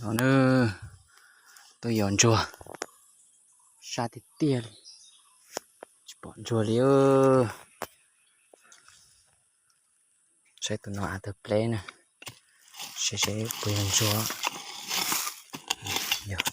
No na, tuaj yos ntsuag, sab tiag tiag li, tsis pom ntsuag li. Saib tus no av tawg pleb na, saib saib puas yog ntsuag. Yog.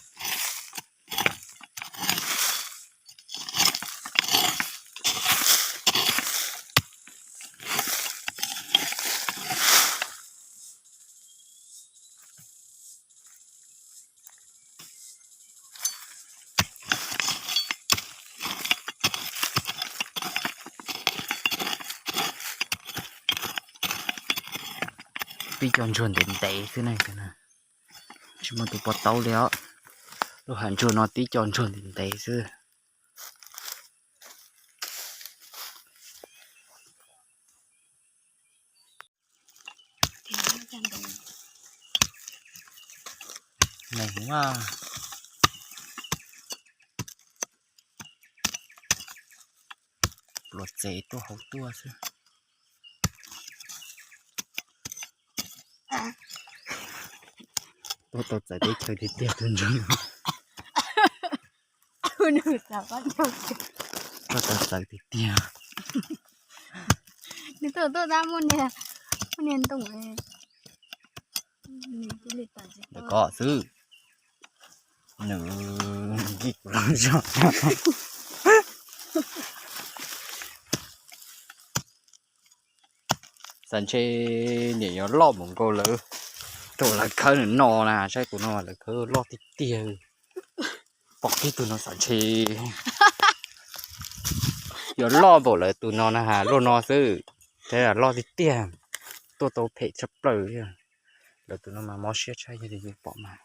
Tib co ntsuag ntev ntev xwb ne, tsis muaj tus pom taub li os. Lub hav ntsuag no tib co ntsuag ntev ntev xwb. Neeg a, pluav txev tuaj hauv tuaj xwb. Tuaj tau txawv teb chaws tiag tiag tus ntsuag. Tuaj tau txawv tiag tiag. Nws tuaj tuaj tab muaj niag, muaj niag ntoo. Ntawm ko xwb. Nws nkig kuv los zog. Xav ntshe niam yuav loj npaum nkaus lawv, rau lawv khawb nws no na, saib tus no lawv khawb loj tiag tiag. Pom kiag tus no xav ntshe yuav loj npaum lawv tus no na, luaj no xwb, thiab loj tiag tiag, tuaj tau phem tshaj plaws li. Lawv tus no mas mob siab tshaj, yog li yus pom mas.